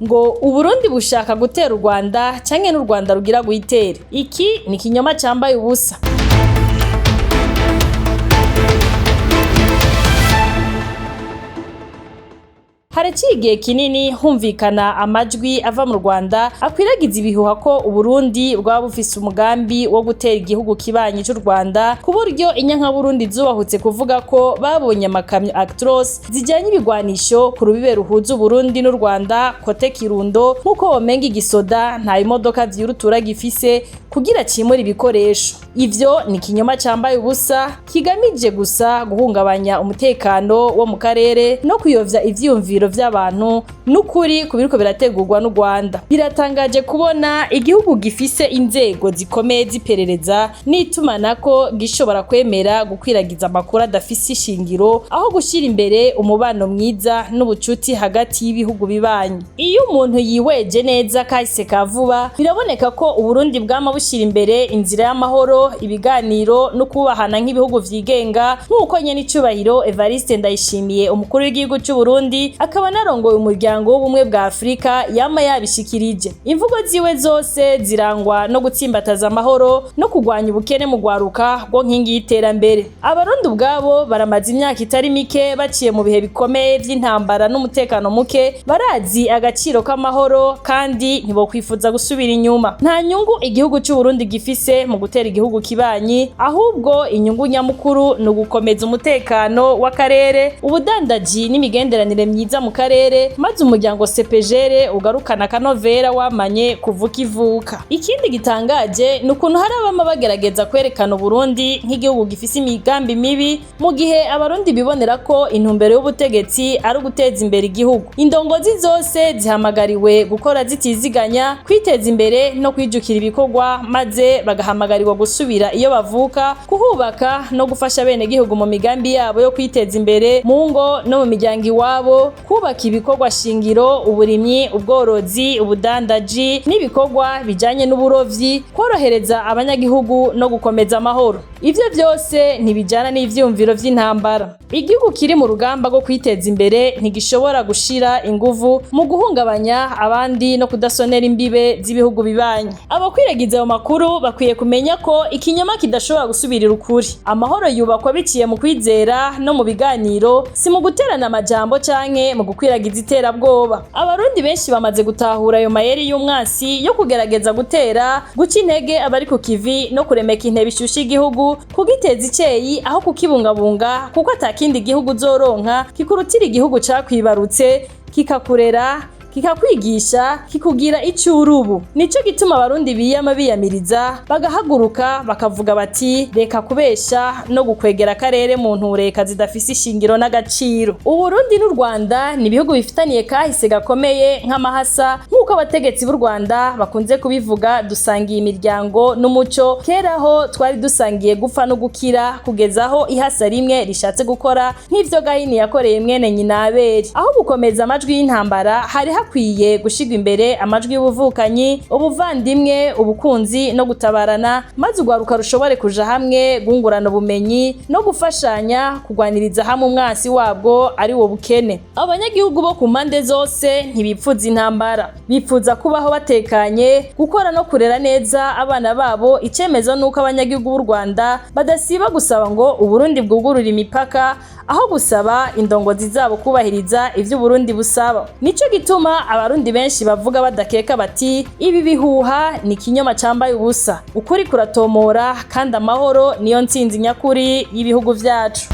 Ngo Uburundi bushaka gutera u Rwanda canke n'u Rwanda rugira rwitere. Iki ni ikinyoma cambaye ubusa. Haraciye igihe kinini humvikana amajwi ava mu Rwanda akwiragiza ibihuha ko Uburundi bwaba bufise umugambi wo gutera igihugu kibanyi c'u Rwanda, ku buryo inyankaburundi zubahutse kuvuga ko babonye amakamyo Actros zijanye ibigwanisho ku rubibe ruhuza Uburundi n'u Rwanda kote Kirundo, nk'uko womenga igisoda nta imodoka vy'urutura gifise kugira cimure ibikoresho. Ivyo ni ikinyoma cambaye ubusa kigamije gusa guhungabanya umutekano wo mu karere no kuyovya ivyiyumviro vy'abantu n'ukuri ku biriko birategurwa n'u Rwanda. Biratangaje kubona igihugu gifise inzego zikomeye z'iperereza n'itumanako gishobora kwemera gukwiragiza amakuru adafise ishingiro aho gushira imbere umubano mwiza n'ubucuti hagati y'ibihugu bibanyi. Iyo umuntu yihweje neza kahise ka vuba, biraboneka ko Uburundi bwama bushira imbere inzira y'amahoro, ibiganiro no kubahana nk'ibihugu vyigenga, nk'uko nyene icubahiro Evariste Ndayishimiye, umukuru w'igihugu c'u Burundi akaba anarongoye umuryango w'ubumwe bwa Afrika, yama yabishikirije. Imvugo ziwe zose zirangwa no gutsimbataza amahoro no kugwanya ubukene mu rwaruka rwo nkingi y'iterambere. Abarundi ubwabo baramaze imyaka itari mike baciye mu bihe bikomeye vy'intambara n'umutekano muke, barazi agaciro k'amahoro kandi ntibokwifuza gusubira inyuma. Nta nyungu igihugu c'u Burundi gifise mu gutera igihugu kibanyi, ahubwo inyungu nyamukuru ni ugukomeza umutekano w'akarere, ubudandaji n'imigenderanire myiza mu karere, maze umuryango CPGL ugarukana akanovera wamanye kuva ukivuka. Ikindi gitangaje ni ukuntu hari abama bagerageza kwerekana Uburundi nk'igihugu gifise imigambi mibi, mu gihe Abarundi bibonera ko intumbero y'ubutegetsi ari uguteza imbere igihugu. Indongozi zose zihamagariwe gukora zitiziganya, kwiteza imbere no kwijukira ibikorwa, maze bagahamagarirwa gusubira iyo bavuka, kuhubaka no gufasha abenegihugu mu migambi yabo yo kwiteza imbere mu ngo no mu miryango iwabo, kubaka ibikorwa shingiro, uburimyi, ubworozi, ubudandaji n'ibikorwa bijanye n'uburovyi, korohereza abanyagihugu no gukomeza amahoro. Ivyo vyose ntibijana n'ivyiyumviro vy'intambara. Igihugu kiri mu rugamba rwo kwiteza imbere ntigishobora gushira inguvu mu guhungabanya abandi no kudasonera imbibe z'ibihugu bibanyi. Abakwiragiza ayo makuru bakwiye kumenya ko ikinyoma kidashobora gusubirira ukuri. Amahoro yubakwa biciye mu kwizera no mu biganiro, si mu guterana amajambo canke mu gukwiragiza iterabwoba. Abarundi benshi bamaze gutahura ayo mayeri y'umwansi yo kugerageza gutera, guca intege abari ku kivi no kuremeka intebe ishushe igihugu, kugiteza iceyi aho kukibungabunga, kuko atakindi gihugu uzoronka kikurutira igihugu cakwibarutse, kikakurera, kikakwigisha, kikugira ico uri ubu. Nico gituma Abarundi biyama biyamiriza, bagahaguruka bakavuga bati reka kubesha no gukwegera akarere mu ntureka zidafise ishingiro n'agaciro. Uburundi n'u Rwanda ni ibihugu bifitaniye kahise gakomeye nk'amahasa, nk'uko abategetsi b'u Rwanda bakunze kubivuga. Dusangiye imiryango n'umuco, kera ho twari dusangiye gupfa no gukira, kugeza aho ihasa rimwe rishatse gukora nk'ivyo Gahini yakoreye mwene nyina Abeli. Aho gukomeza amajwi y'intambara, hari hakwiye gushirwa imbere amajwi y'ubuvukanyi, ubuvandimwe, ubukunzi no gutabarana, maze urwaruka rushobore kuja hamwe gungurana ubumenyi no gufashanya kugwaniriza hamwe umwansi wabwo ari wo bukene. Abanyagihugu bo ku mpande zose ntibipfuza intambara, bipfuza kubaho batekanye, gukora no kurera neza abana babo. Icemezo nuko abanyagihugu b'u Rwanda badasiba gusaba ngo Uburundi bwugurure imipaka, aho gusaba indongozi zabo kubahiriza ivyo Uburundi busaba. Nico gituma Abarundi benshi bavuga badakeka bati ibi bihuha ni ikinyoma cambaye ubusa. Ukuri kuratomora, kandi amahoro niyo ntsinzi nyakuri y'ibihugu vyacu.